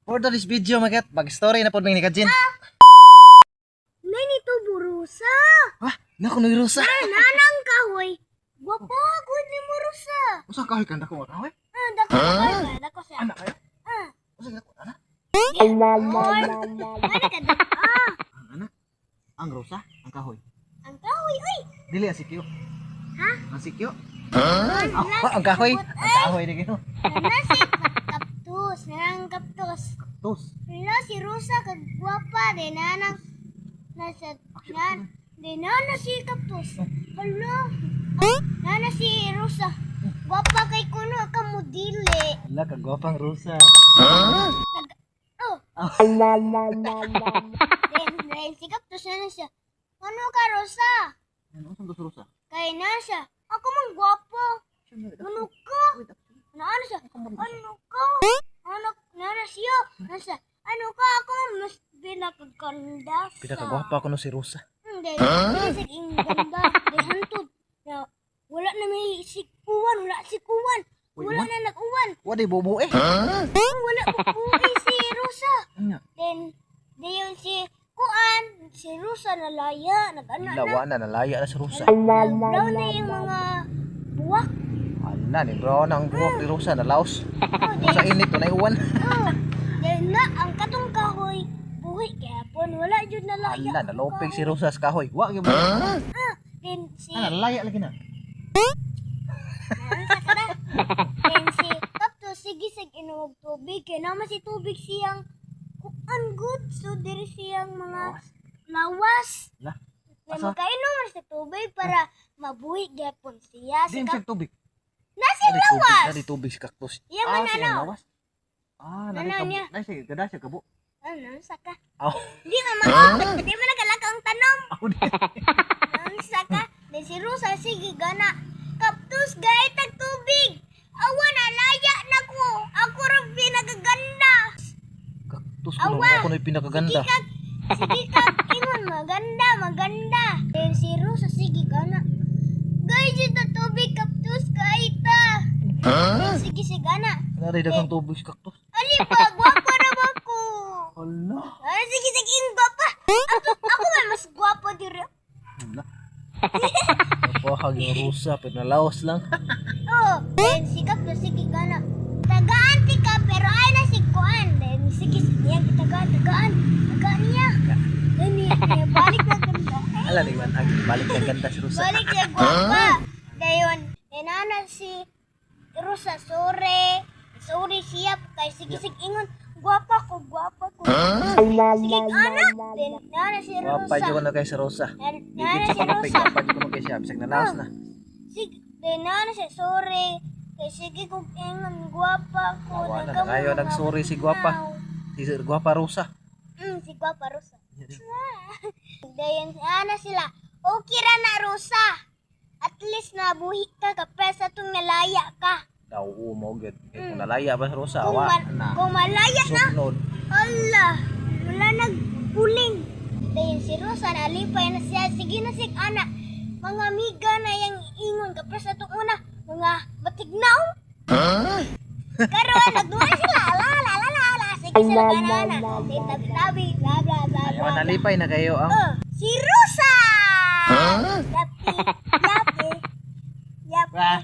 For this video, magat, mag-story na po ni Kajin. Nay nito burusa. Ah, naku ni Rosa. Nanang kahoy. Gwapa gud ni mo Rosa. Usa kahoy kanda ko nga kahoy? Ah, dako huh? Dako siya. Anak kayo? Ah. Usa ka ana? Oy. Ano ka da? Ah, Ang anak. Ang Rosa, ang kahoy. ang kahoy oy. Dili ang sikyo. Ha? Ang sikyo? Ah, ang kahoy. Ang kahoy ni kino. Nana si kaptus, nanang kaptus. Tos. Wala si Rosa kag gwapa de nanang nasa nan de nana si kaptus. Hala. Ah, nana si Rosa. Gwapa kay kuno ka mo dili. Ala ka gwapang Rosa. Nag Oh. Then si kaptus na siya. Ano ka Rosa? Ano usang gusto Rosa? Kay na siya. Ako man gwapo. Ano ka? Ano ano siya? Ano ka? Ano nana siya? Ano siya? Ano ka? Ako man mas pinakaganda sa. Pinakagwapa ko no si Rosa. Hindi. Huh? Sige, ganda. Di hantod. Na, wala na may sikuan. Wala sikuan. Uy, Wala uwan? na nag-uwan. Wa di bobo eh. Wala pupuwi si Rosa. Nya. Then, dayon si Kuan, si Rosa nalaya, nag-ana na. Lawa na nalaya na si Rosa. Brown na yung mga buwak. Ala ni brown ang buhok ni Rosa na laos. Oh, then, Sa init to uwan. oh, then na, ang katong kahoy, buhi kaya pon, wala jud nalaya. Ala nalopig si Rosa sa kahoy. Wa gyud. Ah, then si, Ala nalaya lagi na. Naunsa ka na? Then si Kapto, sige sig inom og tubig. Kaya naman si tubig siyang kuan good. So diri siyang mga lawas. Ala. Kaya Asa? magkainom man sa tubig para mabuhi gyapon siya. Si Di Kap siya tubig. Nasa Nari tubig, lawas. nari tubig si cactus. Iya man Ah, siya ano. lawas. Ah, nari Ano kabo. niya? Nari siya gada siya kabo. Ano sa ka? Aw. Di man di man nagalaka ang tanom. Ako di. Naunsa ka? Then si Rosa sige gana. Kaptus gay tag tubig. Awa na laya na ko. Ako ra pinagaganda. Cactus ko Awa. ako na pinakaganda. Sige kag, sige kag, ingon, maganda, maganda. Then si Rosa, sige ka na. Guys, ito tubig, kaptus, kaita. Huh? Sige, sige na. Nari daghang tubig si cactus. Ali pa, gwapa na ba ko? Ala. Ay, sige, sige, yung gwapa. Ako man mas gwapa diri. Ala. Napahag yung Rosa pero nalaos lang. Oh, then si kaptus, sige ka na. Tagaan ti ka, pero ay na si Kuan. Then sige, sige, yan, tagaan, tagaan. Tagaan niya. Then, niya, balik na ganda. Ala ni man ag balik na ganda si Rosa. Balik siya gwapa. Dayon, inana si Rosa, sorry. Sorry siya kay sige sige ingon, gwapa ko, gwapa ko. Sige anak, then nana si Gwapa Rosa. jud ko na kay si Rosa. Nana Bigit si sa palupig, Rosa. gwapa jud ko na kay siya bisag nalaos na. Sige, then nana siya sorry. Kay sige kog ingon, gwapa ko. Awa na, Nagkamo nangayo, mga nagsorry si gwapa. bugnaw. Si Gwapa Rosa. Si gwapa Rosa. Dayon, ana sila. Okay ra na Rosa. At least nabuhi ka kapesa tong nalaya ka. Daw mo gyud. Eh, kung nalaya ba si Rosa, Kung, wa na. kung malaya na, Suknod. Allah, wala nagpuling. Dayon si Rosa, nalipay na siya. Sige na sig ana. Mga amiga na yang ingon kapres sa itong una. Mga batignaw. Karon nagduha sila. La la la la la. Sige sila kana ana. Sige, tabi-tabi. Bla bla bla bla. Ayaw nalipay na kayo ang Oh, si Rosa! Yapi, yapi, yapi. Ah.